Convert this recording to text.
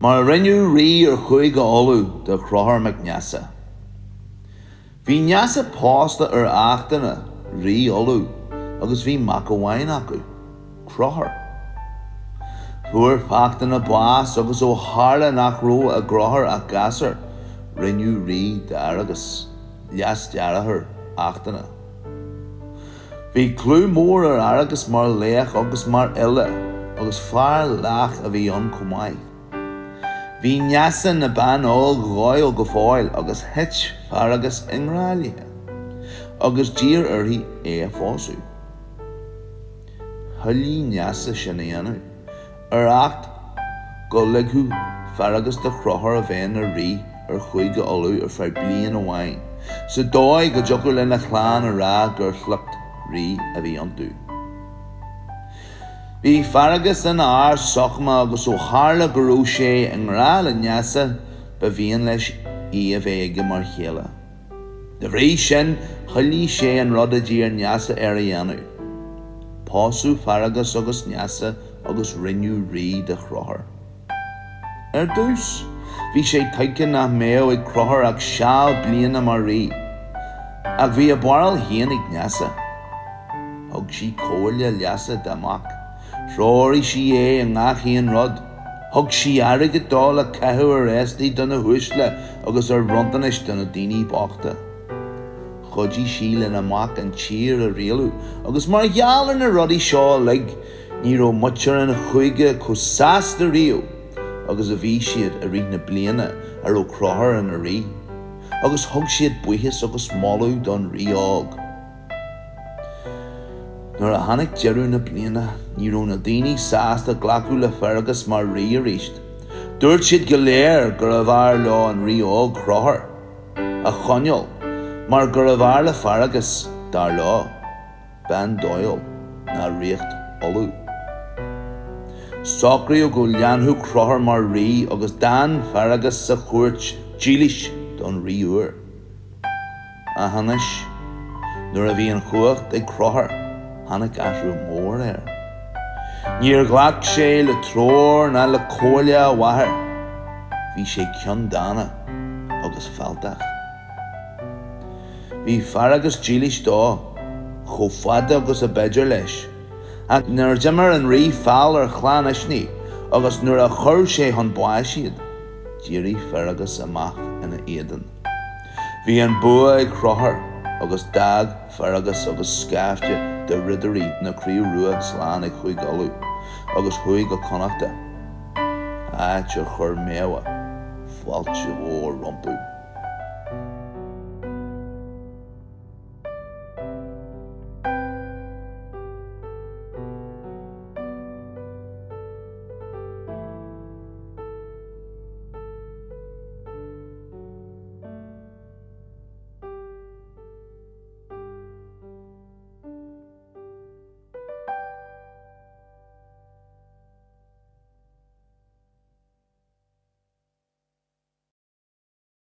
Mar a rinneadh rí ar Chúige Uladh de Chrothúr Mac Neasa. Bhí Neasa pósta ar Fhachtna, rí Uladh, agus bhí mac amháin acu, Crothúr. Fuair Fachtna bás agus ó tharla nach raibh i gCrothúr ach gasúr, rinneadh rí d'Fhearghas, leasdeartháir Fhachtna. Bhí clú mór ar Fhearghas mar laoch agus mar fhile, agus fear lách a bhí ann chomh maith. Bhí Neasa ina bean óg dhóighiúil go fóill agus thit Fearghas i ngrá léi, agus d'iarr uirthi é a phósadh. Thoiligh Neasa sin a dhéanamh. Ar acht go ligfeadh Fearghas do Chrothúr a bheith ina rí ar Chúige Uladh ar feadh bliain amháin, sa dóigh go dtiocfadh lena chlann a rá gur shliocht rí a bhí iontu. Bhí Fearghas ina fhear sochma agus ó tharla go raibh sé i ngrá le Neasa ba mhian leis í a bheith aige mar chéile. Dá bhrí sin, thoiligh sé an rud a d'iarr Neasa air a dhéanamh. Pósadh Fearghas agus Neasa agus rinneadh rí de Chrothúr. Ar dtús, bhí sé tuigthe nach mbeadh ag Crothúr ach seal bliana mar rí. Ach bhí a barúil féin ag Neasa. Thug sí comhairle leasa dá mac. Threoraigh sí é i ngach aon rud. Thug sí airgead dó le caitheamh ar fhéastaí do na huaisle agus ar bhronntanais do na daoine bochta. Chuidigh sí lena mac an tír a rialú agus mar gheall ar na rudaí seo uilig ní raibh muintir an chúige chomh sásta riamh agus a bhí siad i rith na bliana a raibh Crothúr ina rí, agus thug siad buíochas agus moladh don rí óg. Nuair a tháinig deireadh na bliana, ní raibh na daoine sásta glacadh le Fearghas mar rí arís. Dúirt siad go léir gurbh fhearr leo an rí óg, Crothúr, a choinneáil mar gurbh fhearr le Fearghas, dar leo, bean dóighiúil ná ríocht Uladh. Socraíodh go leanfadh Crothúr mar rí agus d'fhan Fearghas sa chúirt dílis don rí úr. Ach anois, nuair a bhí an chumhacht ag Crothúr, tháinig athrú mór air. Níor ghlac sé le treoir ná le comhairle a mháthar. Bhí sé ceanndána agus fealltach. Bhí Fearghas dílis dó, chomh fada agus a b'fhéidir leis. Ach nuair a d'imir an rí feall ar chlann Uisnigh agus nuair a chuir sé chun báis iad, d'éirigh Fearghas amach ina éadan. Bhí an bua ag Crothúr agus d'fhág Fearghas agus scaifte de ridirí na Craoibhe Rua slán ag Cúige Uladh agus chuaigh go Connachta, áit ar chuir Méabha fáilte mhór rompu.